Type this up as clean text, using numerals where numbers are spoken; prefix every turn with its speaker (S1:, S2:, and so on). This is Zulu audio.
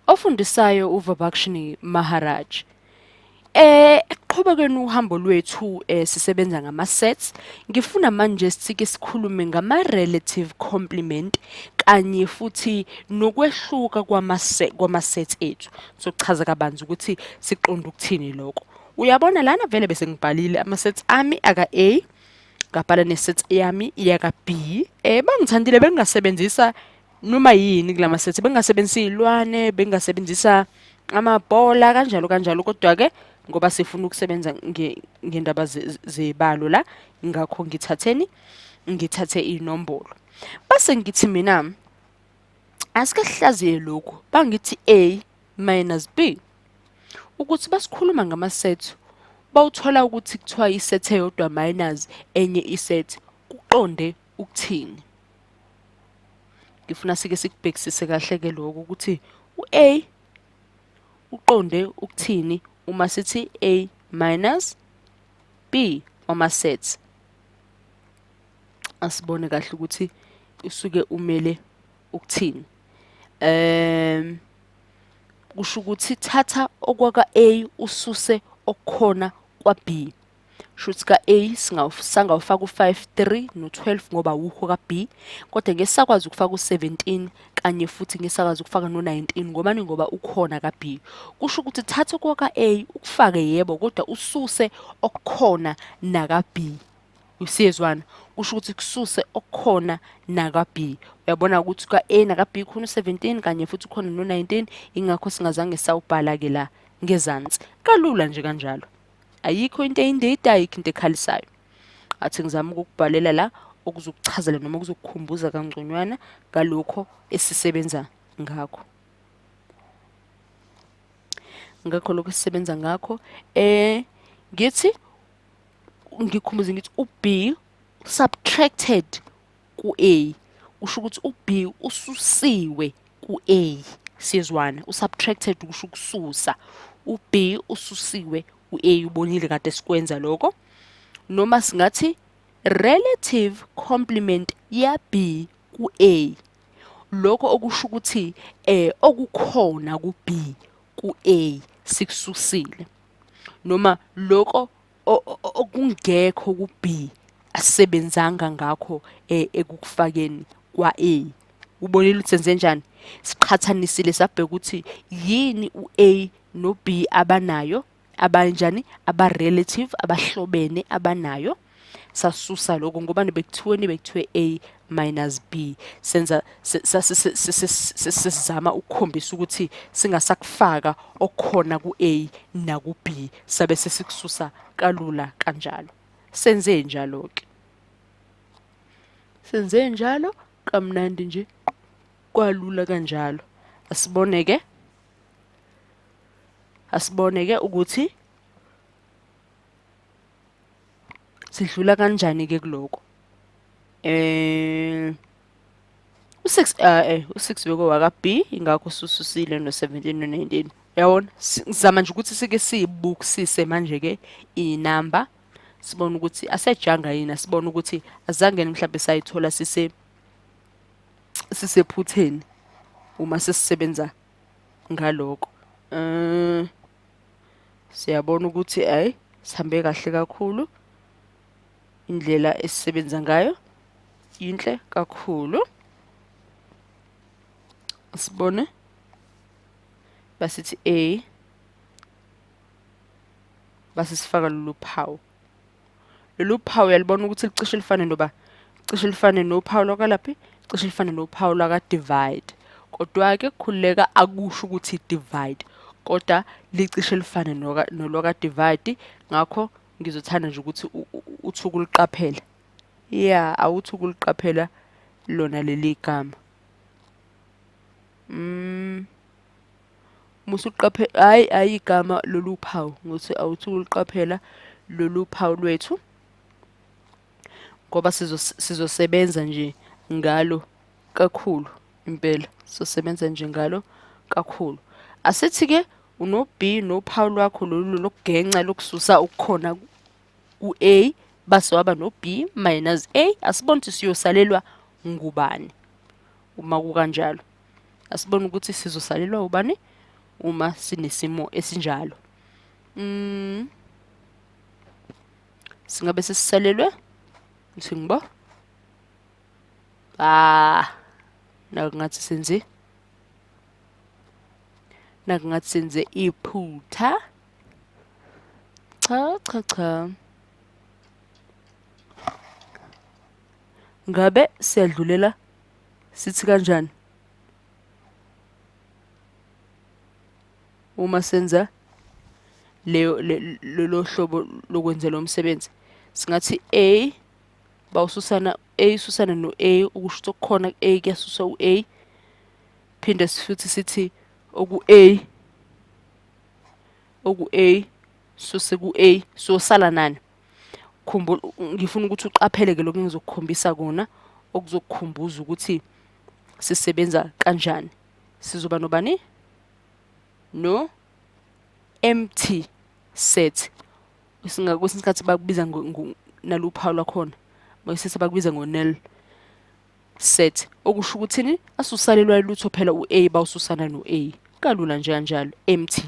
S1: Ofundisayo uVabakshini Maharaj. Ekuqhubekeni uhambo lwethu sisebenza ngama-sets, ngifuna manje sike sikhulume ngama-relative complement kanye futhi nokwehluka kwama-sets ethu. Sochaza kabanzi ukuthi siqonda ukuthini lokho. Uyabona lana vele bese ngibhalile ama-sets ami aka-A, ngabhala ne-set yami yaka-B. Bangithandile bengingasebenzisa noma yini kulama sets, bengingasebenzisa iy'lwane, bengingasebenzisa amabhola kanjalo kanjalo, kodwa-ke ngoba sifuna ukusebenza ngendaba zebalo la, ingakho ngithatheni, ngithathe iy'nombolo. Base ngithi mina asike sihlaziye lokhu, bangithi A minus B, ukuthi basikhuluma ngama-set, bawuthola ukuthi kuthiwa i-set eyodwa minus enye i-set, kuqonde ukuthini? Ngifuna sike sikubhekisise kahle-ke lokho ukuthi u-A uqonde ukuthini uma sithi A minus B wama-sets. Asibone kahle ukuthi usuke umele ukuthini. Kusho ukuthi thatha okwaka-A ususe okukhona kwa-B. Shuthi ka-A sangawufaka u-5, 3 no-12 ngoba awukho ka-B, kodwa ngeke sakwazi ukufaka u-17 kanye futhi ngeke sakwazi ukufaka no-19 ngobani? Ngoba ukhona ka-B. Kusho ukuthi thatha okwaka-A ukufake yebo, kodwa ususe okukhona naka-B. Usiyezwana? Kusho ukuthi kususe okukhona naka-B. Uyabona ukuthi ka-A naka-B khona u-17 kanye futhi ukhona no-19, ingakho singazange sawubhala-ke la ngezansi. Kalula nje kanjalo. Ayikho into eyindida, ayikho into ekhalisayo. Athi ngizama ukukubhalela la okuzokuchazela noma okuzokukhumbuza kangconywana ngalokho esisebenza ngakho. Ngakho lokho esisebenza ngakho, ngithi ngikhumbuze ngithi u-B subtracted ku-A, kusho ukuthi u-B ususiwe ku-A. Siyezwana? U-subtracted kusho ukususa. U-B ususiwe ku-A, ubonile kade sikwenza lokho. Noma singathi relative complement ya B ku-A, lokho okusho ukuthi okukhona ku-B ku-A sikususile, noma lokho okungekho ku-B asisebenzanga ngakho ekukufakeni kwa-A. Ubonile ukuthi senze njani? Siqhathanisile sabheka ukuthi yini u-A no-B abanayo, abanjani, aba-relative, abahlobene abanayo. Sasusa lokho ngoba bekuthiweni, bekuthiwe A minus B. Senza sesizama ukukhombisa ukuthi singasakufaka okukhona ku-A naku-B, sabe sesikususa kalula kanjalo. Senze njalo-ke, senze njalo kamnandi nje, kwalula kanjalo. Asibone-ke, asibone-ke ukuthi sidlula kanjani-ke kuloko. U-6, u-6 beko waka B, ingakho sususile no-17 no-19. Uyabona, ngizama nje ukuthi sike siyibukisise manje-ke iy'namba, sibone ukuthi asejanga yini, asibone ukuthi azange mhlawumbe sayithola sisephutheni uma sesisebenza ngaloko. Siyabona ukuthi ayi sihambe kahle kakhulu, indlela esisebenza ngayo yinhle kakhulu. Sibone basithi A, base sifaka lolu phawu. Lolu phawu uyalibona ukuthi licishe lifane noba, cishe lifane nophawu lwakalaphi, cishe lifane nophawu lwaka-divide. Kodwa-ke khululeka, akusho ukuthi divide, kodwa licishe lifane nolwaka-divide. Ngakho ngizothanda nje ukuthi uthi ukuliqaphela. Ya, awuthi ukuliqaphela lona leli gama. Musuqaphe, hayi, hayi igama lolu phawu, ngothi awuthi ukuliqaphela lolu phawu lwethu, ngoba sizosebenza nje ngalo kakhulu impela, sizosebenza nje ngalo kakhulu. Asithi-ke uno-B nophawu lwakho lolu lokugenca lokususa okukhona ku-A, base waba no-B minus A. Asibone ukuthi siyosalelwa ngubani uma kukanjalo. Asibone ukuthi sizosalelwa ubani Uma sinesimo esinjalo, singabe sesisalelwe ngithi ngibo, ah, nakungathi senze, nakungathi senze iphutha. Cha, cha, cha, ngabe siyadlulela, sithi kanjani uma senza leyo lolo hlobo lokwenza lo msebenzi? Singathi A bawususana, A ususana no A, ukusho ukuthi okukhona ku-A kuyasusa u-A. Phinde futhi sithi oku-A, oku-A suse ku-A, siyosala nani? Khumbula, ngifuna ukuthi uqaphele-ke lokhu engizokukhombisa kona, okuzokukhumbuza ukuthi sisebenza kanjani. Sizoba nobani? No empty set. Kwesinye isikhathi bakubiza naluphawu lwakhona, kwesinye bakubiza ngo-null set, okusho ukuthini? Asusalelwa lutho phela, u-A bawususana no-A kalula nje kanjalo, empty.